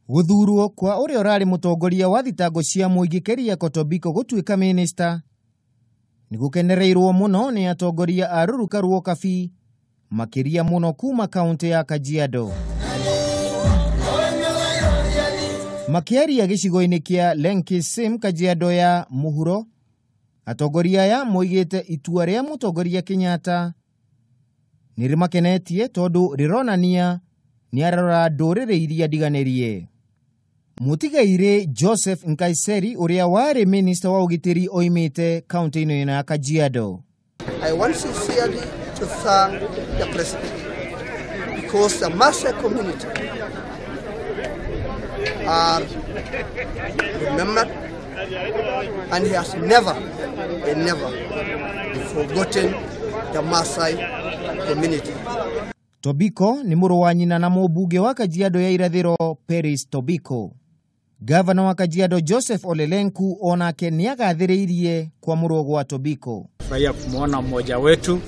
Gũthurwo kwa ũrĩa ũrarĩ mũtongoria wa thitango cia mũingĩ Keriako Tobiko gũtuĩka minista nĩ gũkenereirwo mũno nĩ atongoria a rũruka rwa Ũkabi, makĩria mũno kuma kaũntĩ ya Kajiado. Makĩaria gĩcigo-inĩ kĩa Lenkisim, Kajiado ya mũhuro, atongoria aya moigĩte itua rĩa mũtongoria Kenyatta nĩ rĩmakenetie tondũ rĩronania nĩ ararora ndũrĩrĩ iria ndiganĩrie. Mũtigairĩ Joseph Nkaiseri ũrĩa warĩ minista wa ũgitĩri oimĩte kaũntĩ-inĩ ĩno ya Kajiado. I want sincerely to thank the president because the Maasai community are remembered and he has never and never forgotten the Maasai community. Tobiko nĩ mũrũ wa nyina na mũmbunge wa Kajiado ya irathĩro Peris Tobiko. Gavana wa Kajiado Joseph Ole Lenku onake nĩagathĩrĩirie kwamũrwo gwa Tobiko. Furahia kumwona mmoja wetu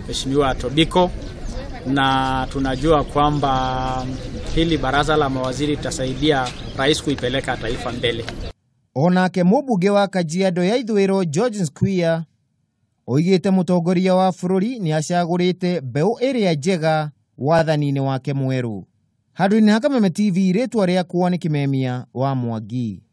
Mheshimiwa Tobiko, na tunajua kwamba hili baraza la mawaziri litasaidia rais kuipeleka taifa mbele. Onake mũmbunge wa Kajiado ya ithũĩro George Square oigĩte mũtongoria wa bũrũri nĩ acagũrĩte mbeũ ĩrĩa njega wathani-inĩ wake mwerũ. Handũ-inĩ ha Kameme TV, rĩtwa rĩakwa nĩ Kimemia wa Mwangi.